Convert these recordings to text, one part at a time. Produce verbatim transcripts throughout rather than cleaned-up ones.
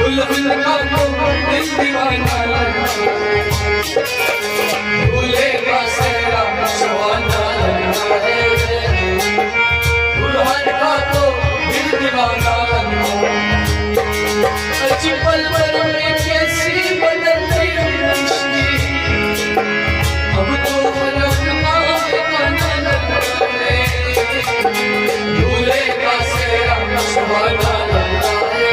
दुल्हन का तो दिल दीवाना लगता है, दूल्हे का सेहरा सुहाना लगता है। दुल्हन का तो दिल दीवाना लगता है। अजी पल भर में कैसी बदलती है कश्ती, अब तो हर अपना बेगाना लगता है। दूल्हे का सेहरा सुहाना लगता है,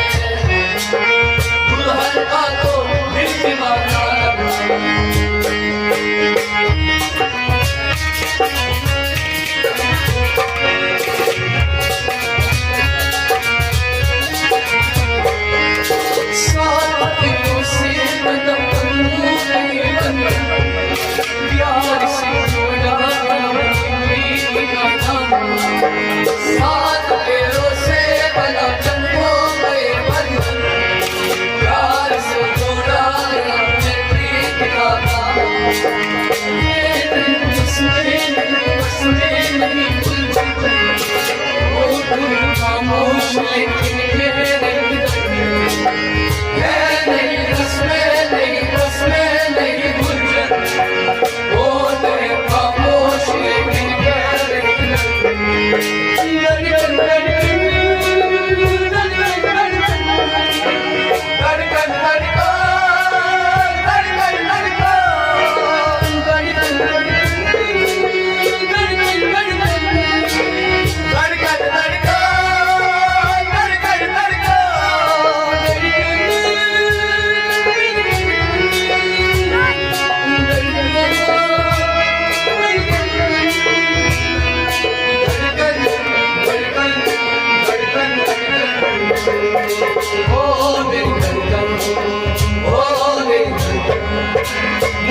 दुल्हन का तो दिल दीवाना लगता है। साथ दिलों से बंधन नहीं बन, प्यार से जोड़ा नहीं बना। साथ दिलों से बना जन्मों के बंधन, प्यार से जोड़ा हमने प्रीत का नाम। ये दिल उसमें नहीं, उसमें नहीं भूल चुका। वो दिल खामोश लेकिन ये दिल है नहीं, रस्में नहीं, रस्में नहीं भूल चुका। वो दिल खामोश लेकिन ये दिल है।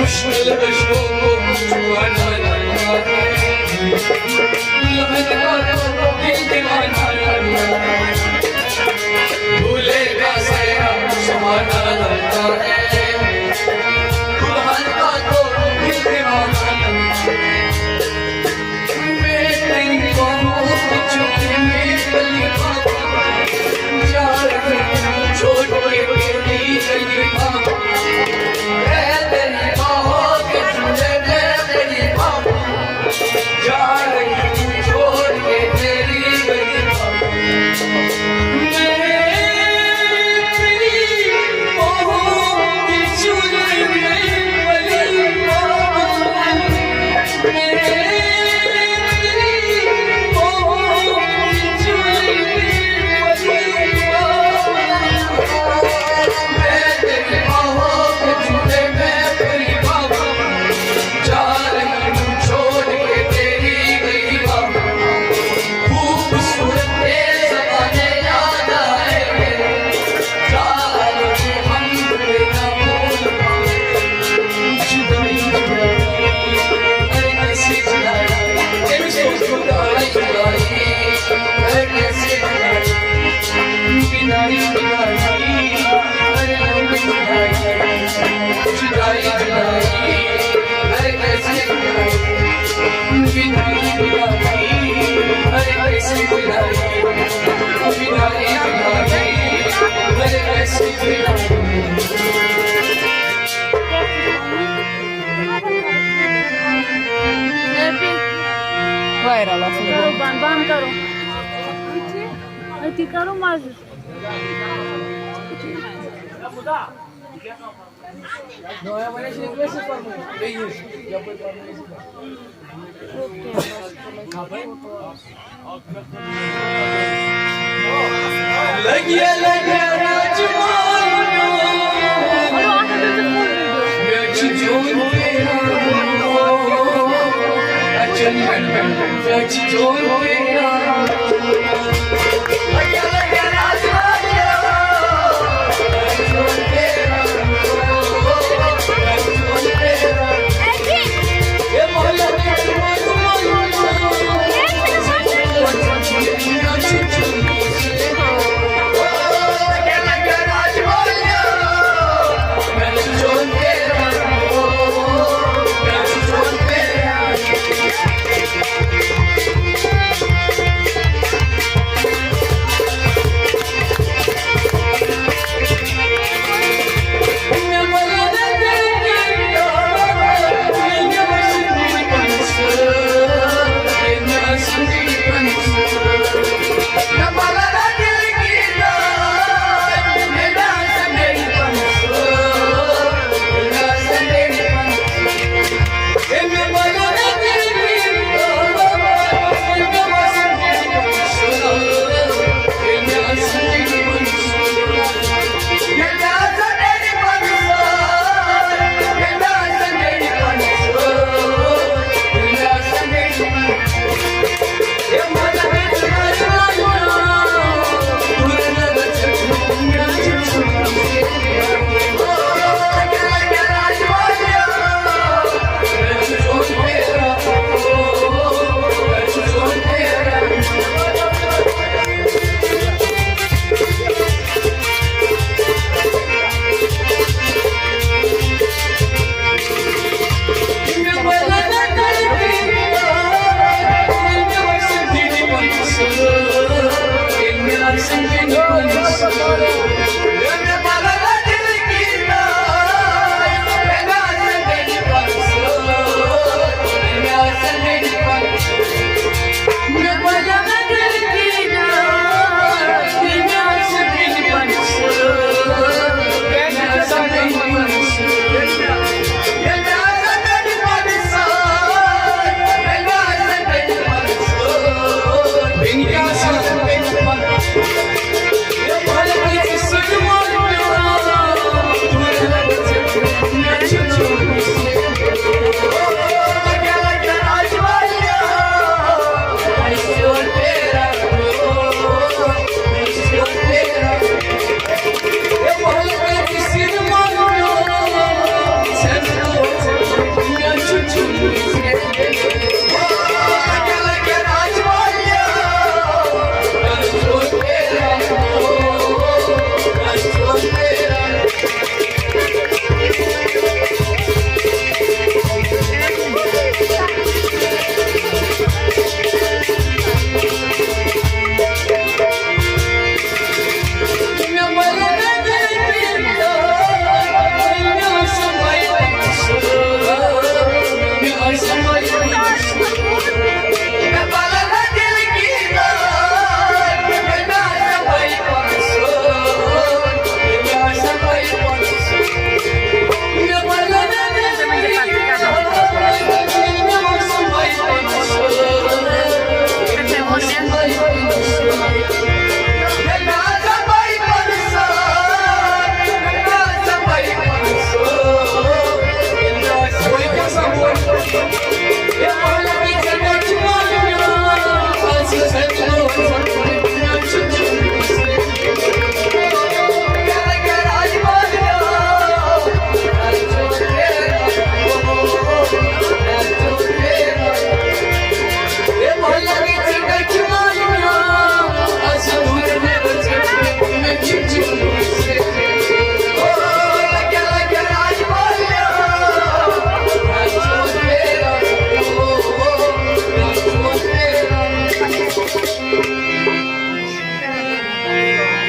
मुश्किल कशों को छुआना लगता है। दुल्हन का तो दिल दीवाना लगता है। दूल्हे का साया सुहाना लगता है। दुल्हन का तो दिल दीवाना लगता है। मैं तेरी बाहों को चूमे मेरी कली बाबा, जा रही हूँ छोड़ के मेरी कली बाबा। मैं तेरी बाहों के चूमे मेरी कली बाबा, जा रही हूँ छोड़ के मेरी कली बाबा। मैं तेरी बाहों के चूमे मेरी कली बाबा। Viral olsun. Ban, ban karo. Ati karo mazur. لگیا لگیا راجوانو، مےٚ چھُ دیُن پھیران، اچھا، مےٚ چھُ دیُن پھیران۔ لگیا لگیا راجوانو، مےٚ چھُ دیُن پھیران، مےٚ چھُ دیُن پھیران۔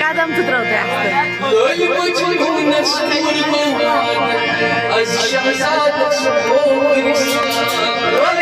قدم تہٕ ترٛٲو تۄہہِ اَتھ پٮ۪ٹھ۔ لٲلۍ مجنوٗنس کوٗر گوٚو وارٕ، از شہزادس گوٚو رِشتہٕ۔